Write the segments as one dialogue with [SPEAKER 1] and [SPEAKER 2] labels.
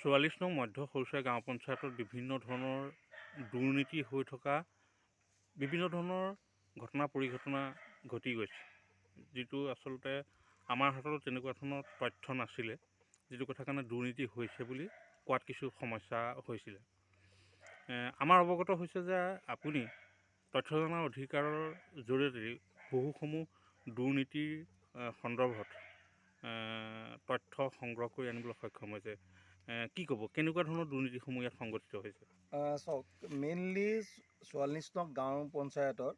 [SPEAKER 1] 44 নং মধ্য সৰুচৰাই গাঁও পঞ্চায়তত বিভিন্ন ধৰণৰ দুৰ্নীতি হৈ থকা বিভিন্ন ধৰণৰ ঘটনা পৰিঘটনা ঘটি গৈছে, যিটো আচলতে আমাৰ হাততো তেনেকুৱা ধৰণৰ তথ্য নাছিলে, যিটো কথা কাৰণে দুৰ্নীতি হৈছে বুলি কোৱাত কিছু সমস্যা হৈছিলে। আমাৰ অৱগত হৈছে যে আপুনি তথ্য জনাৰ অধিকাৰৰ জৰিয়তে বহুসমূহ দুৰ্নীতিৰ সন্দৰ্ভত তথ্য সংগ্ৰহ কৰি আনিবলৈ সক্ষম হৈছে। কি ক'ব, কেনেকুৱা ধৰণৰ দুৰ্নীতিসমূহ ইয়াত সংঘটিত হৈছে?
[SPEAKER 2] চাওক, মেইনলি 44 নং গাঁও পঞ্চায়তত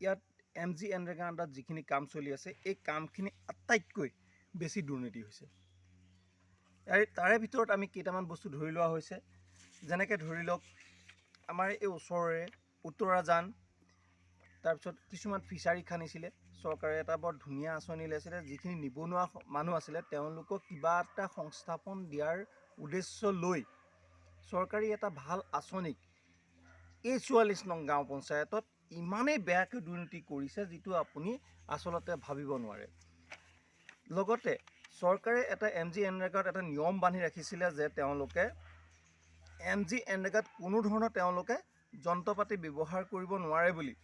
[SPEAKER 2] ইয়াত এম জি এনৰেগাৰ আণ্ডাৰত যিখিনি কাম চলি আছে, এই কামখিনি আটাইতকৈ বেছি দুৰ্নীতি হৈছে। ইয়াৰে তাৰে ভিতৰত আমি কেইটামান বস্তু ধৰি লোৱা হৈছে। যেনেকৈ ধৰি লওক, আমাৰ এই ওচৰৰে উত্তৰাজান, তাৰপিছত কিছুমান ফিচাৰী খান্দিছিলে। চৰকাৰে এটা বৰ ধুনীয়া আঁচনি উলিয়াইছিলে, যিখিনি নিবনুৱা মানুহ আছিলে তেওঁলোকক কিবা এটা সংস্থাপন দিয়াৰ উদ্দেশ্য লৈ চৰকাৰী এটা ভাল আঁচনিক এই 44 নং গাঁও পঞ্চায়তত ইমানেই বেয়াকৈ দুৰ্নীতি কৰিছে, যিটো আপুনি আচলতে ভাবিব নোৱাৰে। লগতে চৰকাৰে এটা এম জি এনৰেগাত এটা নিয়ম বান্ধি ৰাখিছিলে যে তেওঁলোকে এম জি এনৰেগাত কোনো ধৰণৰ তেওঁলোকে যন্ত্ৰ পাতি ব্যৱহাৰ কৰিব নোৱাৰে বুলি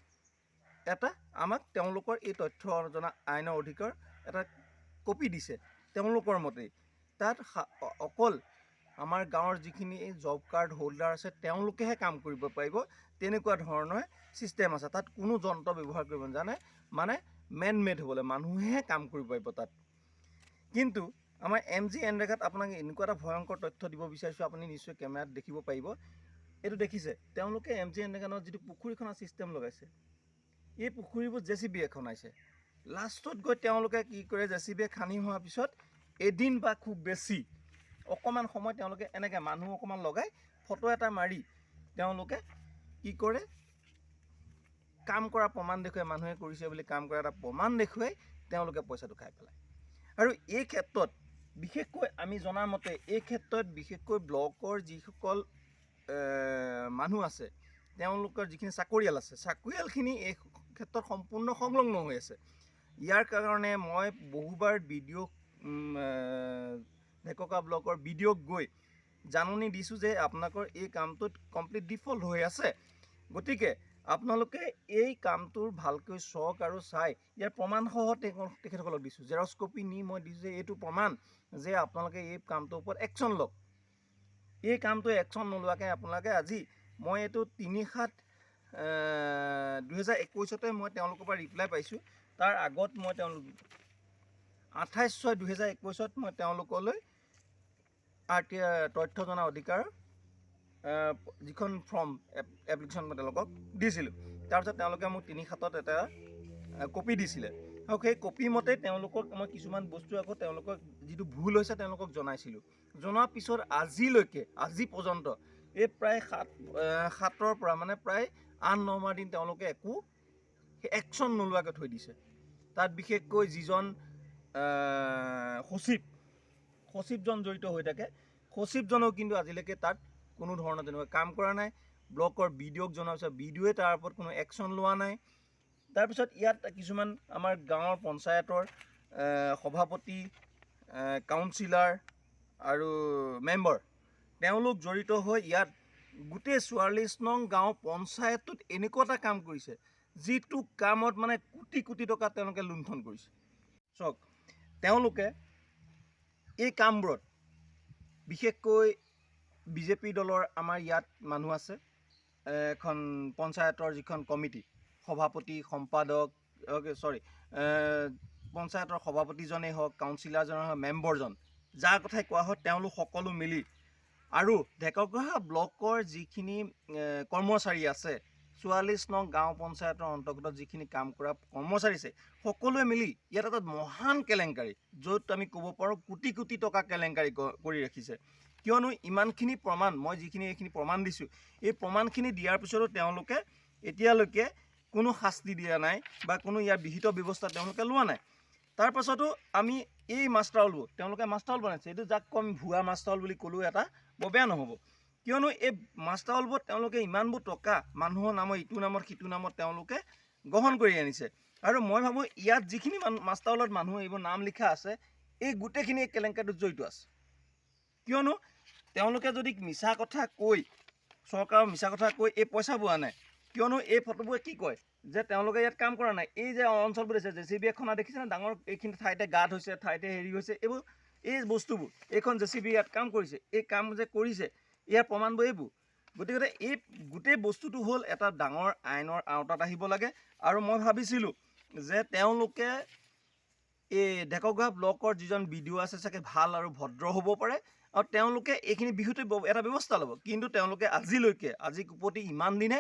[SPEAKER 2] এটা আমাক তেওঁলোকৰ এই তথ্য জনা আইনৰ অধিকাৰ এটা কপি দিছে। তেওঁলোকৰ মতেই তাত অকল আমাৰ গাঁৱৰ যিখিনি জব কাৰ্ড হোল্ডাৰ আছে, তেওঁলোকেহে কাম কৰিব পাৰিব, তেনেকুৱা ধৰণৰ ছিষ্টেম আছে। তাত কোনো যন্ত্ৰ ব্যৱহাৰ কৰিব নাজানে, মানে মেন মেড হ'বলৈ মানুহেহে কাম কৰিব পাৰিব তাত। কিন্তু আমাৰ এম জি এনৰেগাত আপোনাক এনেকুৱা এটা ভয়ংকৰ তথ্য দিব বিচাৰিছোঁ, আপুনি নিশ্চয় কেমেৰাত দেখিব পাৰিব। এইটো দেখিছে, তেওঁলোকে এম জি এনৰেগানত যিটো পুখুৰী খনা ছিষ্টেম লগাইছে, এই পুখুৰীবোৰ জে চি বিয়ে খনাইছে। লাষ্টত গৈ তেওঁলোকে কি কৰে, জে চি বিয়ে খান্দি হোৱাৰ পিছত এদিন বা খুব বেছি অকণমান সময় তেওঁলোকে এনেকৈ মানুহ অকণমান লগাই ফটো এটা মাৰি তেওঁলোকে কি কৰে, কাম কৰা প্ৰমাণ দেখুৱাই, মানুহে কৰিছে বুলি কাম কৰা এটা প্ৰমাণ দেখুৱাই তেওঁলোকে পইচাটো খাই পেলায়। আৰু এই ক্ষেত্ৰত বিশেষকৈ আমি জনামতে এই ক্ষেত্ৰত বিশেষকৈ ব্লকৰ যিসকল মানুহ আছে, তেওঁলোকৰ যিখিনি চাকৰিয়াল আছে, চাকৰিয়ালখিনি এই ক্ষেত্ৰত সম্পূৰ্ণ সংলগ্ন হৈ আছে। ইয়াৰ কাৰণে মই বহুবাৰ বি ডি অ'ক, ঢেককা ব্লকৰ বি ডি অ'ক গৈ জাননী দিছোঁ যে আপোনালোকৰ এই কামটোত কমপ্লিট ডিফল্ট হৈ আছে, গতিকে আপোনালোকে এই কামটোৰ ভালকৈ চাওক আৰু চাই ইয়াৰ প্ৰমাণসহ তেখেতসকলক দিছোঁ। জেৰক্স কপি নি মই দিছোঁ যে এইটো প্ৰমাণ যে আপোনালোকে এই কামটোৰ ওপৰত একশ্যন লওক। এই কামটো একশ্যন নোলোৱাকৈ আপোনালোকে আজি মই এইটো 3/7/2021তে মই তেওঁলোকৰ পৰা ৰিপ্লাই পাইছোঁ। তাৰ আগত মই তেওঁলোক 28/6/2021ত মই তেওঁলোকলৈ আৰ টি তথ্য জনা অধিকাৰ যিখন ফৰ্ম এপ্লিকেশ্যন মই তেওঁলোকক দিছিলোঁ। তাৰপিছত তেওঁলোকে মোক 3/7ত এটা কপি দিছিলে আৰু সেই কপি মতে তেওঁলোকক মই কিছুমান বস্তু আকৌ তেওঁলোকক যিটো ভুল হৈছে তেওঁলোকক জনাইছিলোঁ। জনোৱাৰ পিছত আজিলৈকে, আজি পৰ্যন্ত এই প্ৰায় সাতৰ পৰা মানে প্ৰায় 8-9 মাহ দিন তেওঁলোকে একো একশ্যন নোলোৱাকৈ থৈ দিছে। তাত বিশেষকৈ যিজন সচিব, সচিবজন জড়িত হৈ থাকে, সচিবজনেও কিন্তু আজিলৈকে তাত কোনো ধৰণৰ তেনেকুৱা কাম কৰা নাই। ব্লকৰ বি ডি অ'ক জনোৱাৰ পিছত বি ডি অ'য়ে তাৰ ওপৰত কোনো একশ্যন লোৱা নাই। তাৰপিছত ইয়াত কিছুমান আমাৰ গাঁৱৰ পঞ্চায়তৰ সভাপতি, কাউন্সিলাৰ আৰু মেম্বাৰ, তেওঁলোক জড়িত হৈ ইয়াত গোটেই 44 নং গাঁও পঞ্চায়তটোত এনেকুৱা এটা কাম কৰিছে, যিটো কামত মানে কোটি কোটি টকা তেওঁলোকে লুণ্ঠন কৰিছে। চাওক, তেওঁলোকে এই কামবোৰত বিশেষকৈ বিজেপি দলৰ আমাৰ ইয়াত মানুহ আছে, এখন পঞ্চায়তৰ যিখন কমিটি, সভাপতি, সম্পাদক, চৰি, পঞ্চায়তৰ সভাপতিজনেই হওক, কাউন্সিলাৰজনেই হওক, মেম্বাৰজন, যাৰ কথাই কোৱা হয়, তেওঁলোক সকলো মিলি আৰু ঢেকগহা ব্লকৰ যিখিনি কৰ্মচাৰী আছে, 44 নং গাঁও পঞ্চায়তৰ অন্তৰ্গত যিখিনি কাম কৰা কৰ্মচাৰী আছে, সকলোৱে মিলি ইয়াত এটা মহান কেলেংকাৰী, য'ত আমি ক'ব পাৰোঁ কোটি কোটি টকা কেলেংকাৰী কৰি ৰাখিছে। কিয়নো ইমানখিনি প্ৰমাণ মই যিখিনি এইখিনি প্ৰমাণ দিছোঁ, এই প্ৰমাণখিনি দিয়াৰ পিছতো তেওঁলোকে এতিয়ালৈকে কোনো শাস্তি দিয়া নাই বা কোনো ইয়াৰ বিহিত ব্যৱস্থা তেওঁলোকে লোৱা নাই। তাৰ পাছতো আমি এই মাষ্টাৰ ৰোলবোৰ, তেওঁলোকে মাষ্টাৰ ৰোল বনাইছে, এইটো যাক আমি ভুৱা মাষ্টাৰ ৰোল বুলি ক'লেও এটা বৰ বেয়া নহ'ব। কিয়নো এই মাষ্টাৰ ৰোলবোৰত তেওঁলোকে ইমানবোৰ টকা মানুহৰ নামত, ইটো নামত সিটো নামত তেওঁলোকে গ্ৰহণ কৰি আনিছে। আৰু মই ভাবোঁ ইয়াত যিখিনি মাষ্টাৰ ৰোলত মানুহ এইবোৰ নাম লিখা আছে, এই গোটেইখিনি এই কেলেংকাৰীটোত জড়িত আছে। কিয়নো তেওঁলোকে যদি মিছা কথা কৈ, চৰকাৰৰ মিছা কথা কৈ এই পইচাবোৰ আনে, কিয়নো এই ফটোবোৰে কি কয় যে তেওঁলোকে ইয়াত কাম কৰা নাই। এই যে অঞ্চলবোৰ দেখিছে, জে চি বি এখন দেখিছেনে, ডাঙৰ এইখিনি ঠাইতে গাঁত হৈছে, ঠাইতে হেৰি হৈছে, এইবোৰ এই বস্তুবোৰ, এইখন জে চি বি ইয়াত কাম কৰিছে, এই কাম যে কৰিছে ইয়াৰ প্ৰমাণবোৰ এইবোৰ। গতিকে এই গোটেই বস্তুটো হ'ল এটা ডাঙৰ আইনৰ আওতাত আহিব লাগে। আৰু মই ভাবিছিলোঁ যে তেওঁলোকে এই ঢেকগা ব্লকৰ যিজন বি ডি অ' আছে চাগে ভাল আৰু ভদ্ৰ হ'ব পাৰে আৰু তেওঁলোকে এইখিনি বিষয়টো এটা ব্যৱস্থা ল'ব, কিন্তু তেওঁলোকে আজিলৈকে, আজি কুপতি ইমান দিনে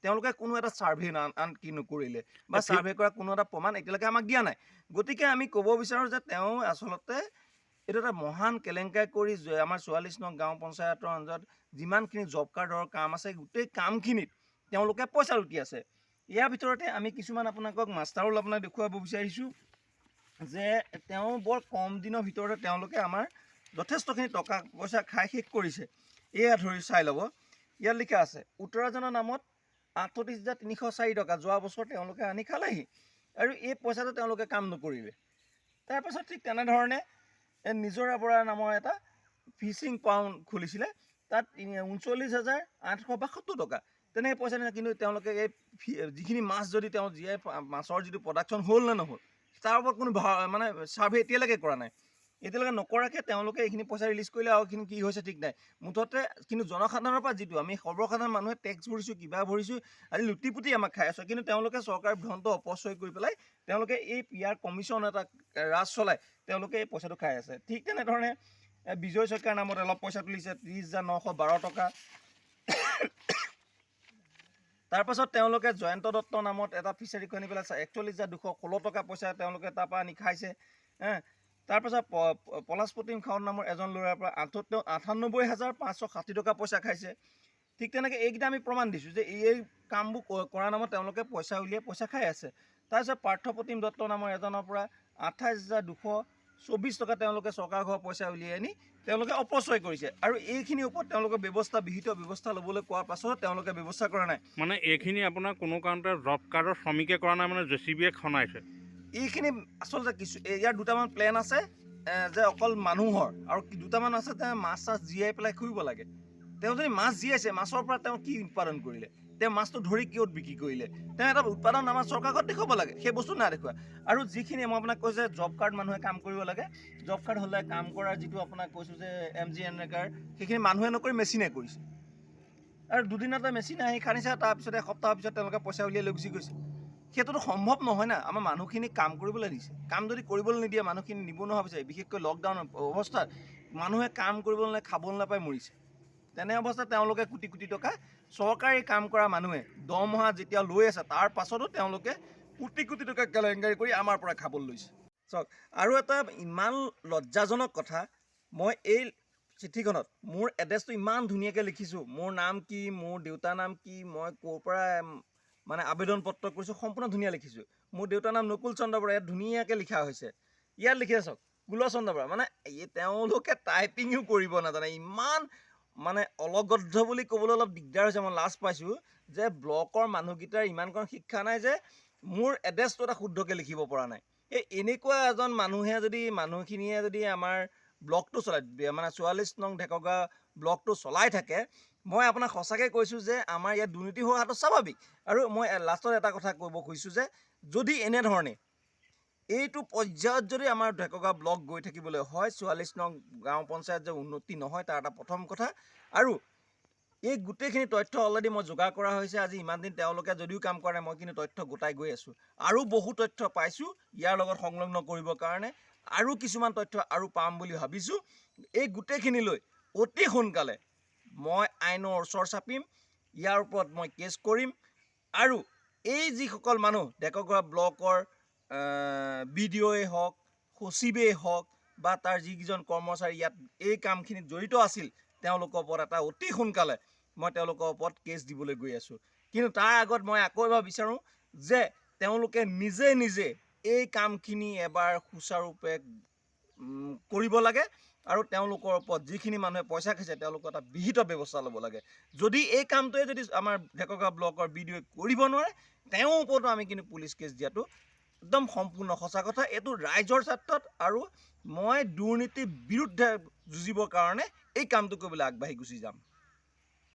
[SPEAKER 2] তেওঁলোকে কোনো এটা ছাৰ্ভে আনকি নকৰিলে বা ছাৰ্ভে কৰা কোনো এটা প্ৰমাণ এতিয়ালৈকে আমাক দিয়া নাই। গতিকে আমি ক'ব বিচাৰোঁ যে তেওঁ আচলতে এইটো এটা মহান কেলেংকাৰী কৰি আমাৰ 44 নং গাঁও পঞ্চায়তৰ অঞ্চলত যিমানখিনি জব কাৰ্ডৰ কাম আছে, গোটেই কামখিনিত তেওঁলোকে পইচা লুটি আছে। ইয়াৰ ভিতৰতে আমি কিছুমান আপোনালোকক মাষ্টাৰ ৰোল আপোনাক দেখুৱাব বিচাৰিছোঁ যে তেওঁ বৰ কম দিনৰ ভিতৰতে তেওঁলোকে আমাৰ যথেষ্টখিনি টকা পইচা খাই শেষ কৰিছে। এয়া ধৰি চাই ল'ব, ইয়াত লিখা আছে উত্তৰাজনৰ নামত 38,304 টকা যোৱা বছৰ তেওঁলোকে আনি খালেহি আৰু এই পইচাটো তেওঁলোকে কাম নকৰিলে। তাৰপাছত ঠিক তেনেধৰণে এই নিজৰা বৰা নামৰ এটা ফিচিং পাউণ্ড খুলিছিলে, তাত 39,872 টকা তেনেকৈ পইচা নিছে। কিন্তু তেওঁলোকে এই যিখিনি মাছ যদি তেওঁ জীয়াই মাছৰ যিটো প্ৰডাকশ্যন হ'ল নে নহ'ল তাৰ ওপৰত কোনো মানে ছাৰ্ভে এতিয়ালৈকে কৰা নাই। এতিয়ালৈকে নকৰাকৈ তেওঁলোকে এইখিনি পইচা ৰিলিজ কৰিলে আৰু এইখিনি কি হৈছে ঠিক নাই। মুঠতে কিন্তু জনসাধাৰণৰ পৰা যিটো আমি সৰ্বসাধাৰণ মানুহে টেক্স ভৰিছোঁ, কিবা ভৰিছোঁ, আজি লুটি পুটি আমাক খাই আছোঁ, কিন্তু তেওঁলোকে চৰকাৰৰ ধনটো অপচয় কৰি পেলাই তেওঁলোকে এই ইয়াৰ কমিশ্যন এটা ৰাজ চলাই তেওঁলোকে এই পইচাটো খাই আছে। ঠিক তেনেধৰণে বিজয় শইকীয়াৰ নামত অলপ পইচা তুলিছে 30,912 টকা। তাৰপাছত তেওঁলোকে জয়ন্ত দত্ত নামত এটা ফিচাৰী আনি পেলাই 41,216 টকা পইচা তেওঁলোকে তাৰপৰা আনি খাইছে। তাৰপাছত পলাশপতি খাউণ্ড নামৰ এজন ল'ৰাৰ পৰা 98,560 টকা পইচা খাইছে। ঠিক তেনেকৈ এইকেইটা আমি প্ৰমাণ দিছোঁ যে এই কামবোৰ কৰা নামত তেওঁলোকে পইচা উলিয়াই পইচা খাই আছে। তাৰপিছত পাৰ্থপ্ৰতিম দত্ত নামৰ এজনৰ পৰা 28,224 টকা তেওঁলোকে চৰকাৰ ঘৰৰ পইচা উলিয়াই আনি তেওঁলোকে অপচয় কৰিছে। আৰু এইখিনিৰ ওপৰত তেওঁলোকে বিহিত ব্যৱস্থা ল'বলৈ কোৱাৰ পাছতো তেওঁলোকে ব্যৱস্থা কৰা নাই।
[SPEAKER 1] মানে এইখিনি আপোনাৰ কোনো কাৰণতে জব কাৰ্ডৰ শ্ৰমিকে কৰা নাই, মানে জে চি বিয়ে খনাইছে।
[SPEAKER 2] এইখিনি আচলতে কিছু ইয়াৰ দুটামান প্লেন আছে, যে অকল মানুহৰ আৰু দুটামান আছে তেওঁ মাছ চাছ জীয়াই পেলাই খুৱাব লাগে। তেওঁ যদি মাছ জীয়াইছে, মাছৰ পৰা তেওঁ কি উৎপাদন কৰিলে, তেওঁ মাছটো ধৰি কিয়ত বিক্ৰী কৰিলে, তেওঁ এটা উৎপাদন আমাৰ চৰকাৰৰ ঘৰত দেখুৱাব লাগে, সেই বস্তু নাই দেখুওৱা। আৰু যিখিনি মই আপোনাক কৈছোঁ যে জব কাৰ্ড মানুহে কাম কৰিব লাগে, জব কাৰ্ড হ'লে কাম কৰাৰ যিটো আপোনাক কৈছোঁ যে এম জি এনৰেগাৰ, সেইখিনি মানুহে নকৰি মেচিনে কৰিছে। আৰু দুদিনতে মেচিন আহি খান্দিছে, তাৰপিছত এসপ্তাহৰ পিছত তেওঁলোকে পইচা উলিয়াই লৈ গুচি গৈছে। সেইটোতো সম্ভৱ নহয় না। আমাৰ মানুহখিনিক কাম কৰিবলৈ দিছে, কাম যদি কৰিবলৈ নিদিয়ে মানুহখিনি নিবনুৱা হৈ গৈছে। বিশেষকৈ লকডাউন অৱস্থাত মানুহে কাম কৰিবলৈ নাই, খাবলৈ নাপাই মৰিছে। তেনে অৱস্থাত তেওঁলোকে কোটি কোটি টকা চৰকাৰী কাম কৰা মানুহে দৰমহা যেতিয়া লৈ আছে, তাৰ পাছতো তেওঁলোকে কোটি কোটি টকা কেলেংকাৰী কৰি আমাৰ পৰা খাবলৈ লৈছে। চাওক, আৰু এটা ইমান লজ্জাজনক কথা, মই এই চিঠিখনত মোৰ এড্ৰেছটো ইমান ধুনীয়াকৈ লিখিছোঁ, মোৰ নাম কি, মোৰ দেউতাৰ নাম কি, মই ক'ৰ পৰা মানে আবেদন পত্ৰ কৰিছোঁ, সম্পূৰ্ণ ধুনীয়া লিখিছোঁ। মোৰ দেউতাৰ নাম নকুল চন্দ্ৰ বৰা, ইয়াত ধুনীয়াকৈ লিখা হৈছে। ইয়াত লিখিছে চাওক কুলচন্দ্ৰ বৰা, মানে এই তেওঁলোকে টাইপিঙো কৰিব নাজানে। ইমান মানে অলগদ্ধ বুলি ক'বলৈ অলপ দিগদাৰ হৈছে, মই লাজ পাইছোঁ যে ব্লকৰ মানুহকেইটাৰ ইমানকণ শিক্ষা নাই যে মোৰ এড্ৰেছটো এটা শুদ্ধকৈ লিখিব পৰা নাই। এই এনেকুৱা এজন মানুহে যদি, মানুহখিনিয়ে যদি আমাৰ ব্লকটো চলায়, মানে 44 নং ঢেকগা ব্লকটো চলাই থাকে, মই আপোনাক সঁচাকৈ কৈছোঁ যে আমাৰ ইয়াত দুৰ্নীতি হোৱাটো স্বাভাৱিক। আৰু মই লাষ্টত এটা কথা ক'ব খুজিছোঁ যে যদি এনেধৰণে এইটো পৰ্যায়ত যদি আমাৰ ঢেকগা ব্লক গৈ থাকিবলৈ হয়, 44 নং গাঁও পঞ্চায়ত যে উন্নতি নহয়, তাৰ এটা প্ৰথম কথা। আৰু এই গোটেইখিনি তথ্য অলৰেডি মই যোগাৰ কৰা হৈছে। আজি ইমান দিন তেওঁলোকে যদিও কাম কৰা নাই, মই কিন্তু তথ্য গোটাই গৈ আছোঁ আৰু বহু তথ্য পাইছোঁ ইয়াৰ লগত সংলগ্ন কৰিবৰ কাৰণে, আৰু কিছুমান তথ্য আৰু পাম বুলি ভাবিছোঁ। এই গোটেইখিনি লৈ অতি সোনকালে মই আইনৰ ওচৰ চাপিম, ইয়াৰ ওপৰত মই কেছ কৰিম। আৰু এই যিসকল মানুহ ডেকাগড় ব্লকৰ বি ডি অ'ই হওক, সচিবেই হওক বা তাৰ যিকেইজন কৰ্মচাৰী ইয়াত এই কামখিনিত জড়িত আছিল, তেওঁলোকৰ ওপৰত এটা অতি সোনকালে মই তেওঁলোকৰ ওপৰত কেছ দিবলৈ গৈ আছোঁ। কিন্তু তাৰ আগত মই আকৌ এবাৰ বিচাৰোঁ যে তেওঁলোকে নিজে নিজে এই কামখিনি এবাৰ সুচাৰুৰূপে কৰিব লাগে আৰু তেওঁলোকৰ ওপৰত যিখিনি মানুহে পইচা খাইছে তেওঁলোকৰ এটা বিহিত ব্যৱস্থা ল'ব লাগে। যদি এই কামটোৱে যদি আমাৰ ঢেকগা ব্লকৰ বি ডি অ'ই কৰিব নোৱাৰে, তেওঁৰ ওপৰতো আমি কিন্তু পুলিচ কেছ দিয়াটো একদম সম্পূৰ্ণ সঁচা কথা। এইটো ৰাইজৰ স্বাৰ্থত আৰু মই দুৰ্নীতিৰ বিৰুদ্ধে যুঁজিবৰ কাৰণে এই কামটো কৰিবলৈ আগবাঢ়ি গুচি যাম।